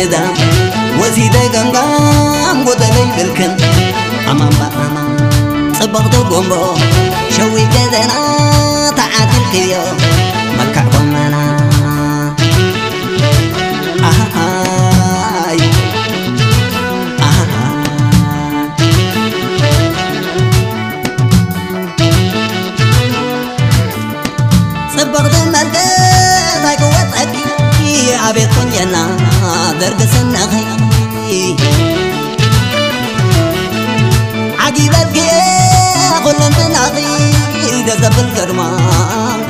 እዛ ወሲደ ገምጋም ጎደለይ ብልክን ኣማን ብኣማን ጽብቕቲ ጎምቦ ሸዊት ገዘና ተዓዲልክዮ መልክዕ ጎመና ኣሃይ ኣሃ ጽብቕቲ መልክዕ ኣይክወጸኪ ኣቤት ቁንጅና ደርጊ ስነኺ ዓጊበኪ ኩለንትናኺ ደስ ዘብል ግርማ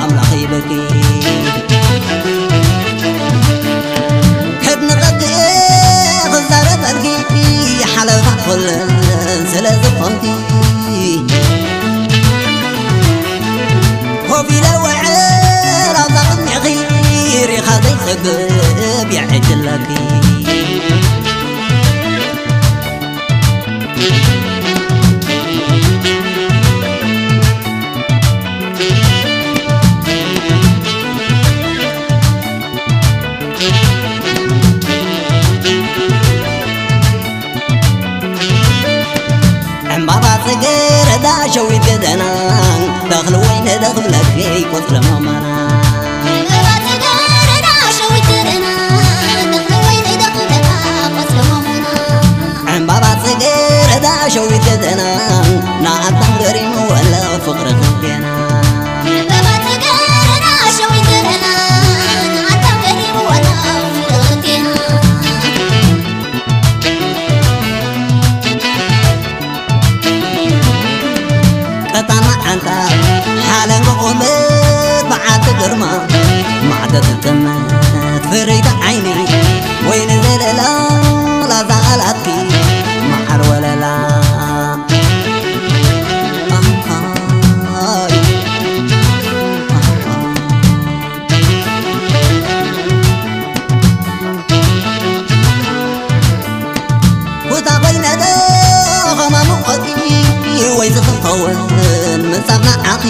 ኣምላኽ ይበኪ ከድንቐኪ ክዛረበልኪ ሓለፋ ኩለን ስለ ዝኾንኪ ኮፍ ኢለ ውዕል ኣብዛ ቅድሜኺ ሪኻ ዘይጸግብ የዕድለኪ ዕምባባ ጽጌረዳ ሸዊት ገደና ተኽሊ ወይኒ ደኽብለኪ ቆጽሊ ሞሞና ዕምባባ ጽጌረዳ ሸዊት ገደና ንኣዳም ገሪሙ ወለ ፍቕሪ ክንዴና ቀጣና ዓንታ ሓለንጎ ቁምት በዓልቲ ግርማ ማዕተ ትጥመት ፍርይቲ ዓይኒ ወይኒ ዘለላ ላዛ ቃላትኪ መዓር ወለላ ኣሃይ ኩታ ኮይነ ዶ ኸማ ሙቐቲ ወይ ዝኽኸውን ምንጻር ንዓኺ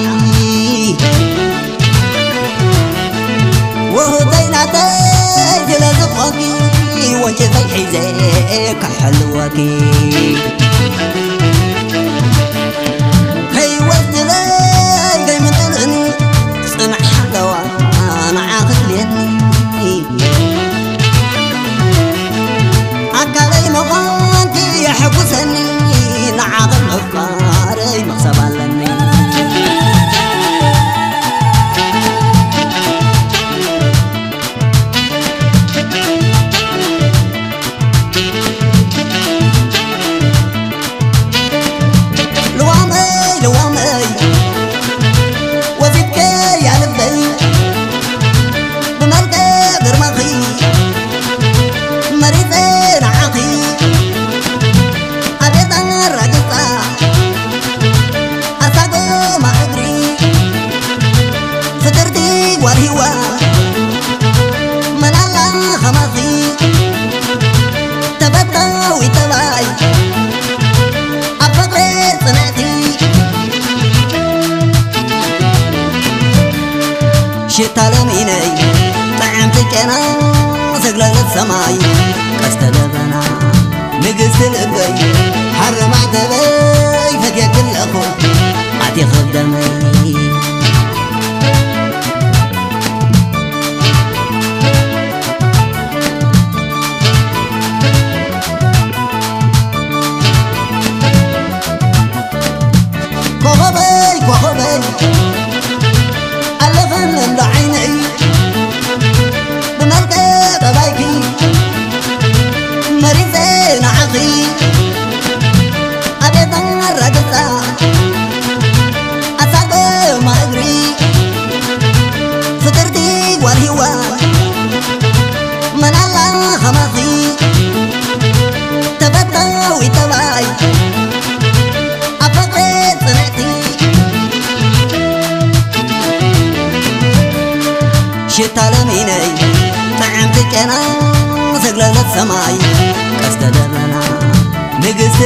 ውህብተይ ናተይ ስለ ዝኾንኪ ወንጭፈይ ሒዘ ክሕልወኪ ከይወስድለይ ከይምንጥልኒ ጽንሕ ሓለዋ ንዓኺ ክልየኒ ኣካለይ ምዃንኪ የሐጉሰኒ ንዓኺ ምፍቃረይ መኽሰብ ኣለኒ ልዋመይ ልዋመይ ወሲድከያ ልበይ ብመልክዕ ግርማኺ መሪጸ ንዓኺ ኣቤት ኣራግጻ ኣሳጎማ እግሪ ፍጥርቲ ጓል ሂዋ መናላ ኸማኺ ተፈታዊ ጠባይ ኣብ ፍቕሪ ጽንዕቲ ሽታ ለሚነይ ጥዕምቲ ጨና ዘግለለት ሰማይ ቀስተ ደበና ንግስቲ ልበይ ሓረማይ ተበይ ፈትየኪ ኣለኹ ኣቲ ኽደመይ ኮኸበይ ኮኸበይ ኣለኽን እንዶ ዓይነይ ብመልክዕ ጠባይኪ መሪፀ ንዓኺ ኣቤት ኣራግፃ ኣሳጎማ እግሪ ፍቅርቲ ጓል ሂዋ መናላ ኸማኺ ተፈታዊ ጠባይ ኣብ ፍቅሪ ጽንዕቲ ሽታ ለሚነይ ጥዕምቲ ጨና ዘግለለት ሰማይ ቀስተ ደመና ንግስቲ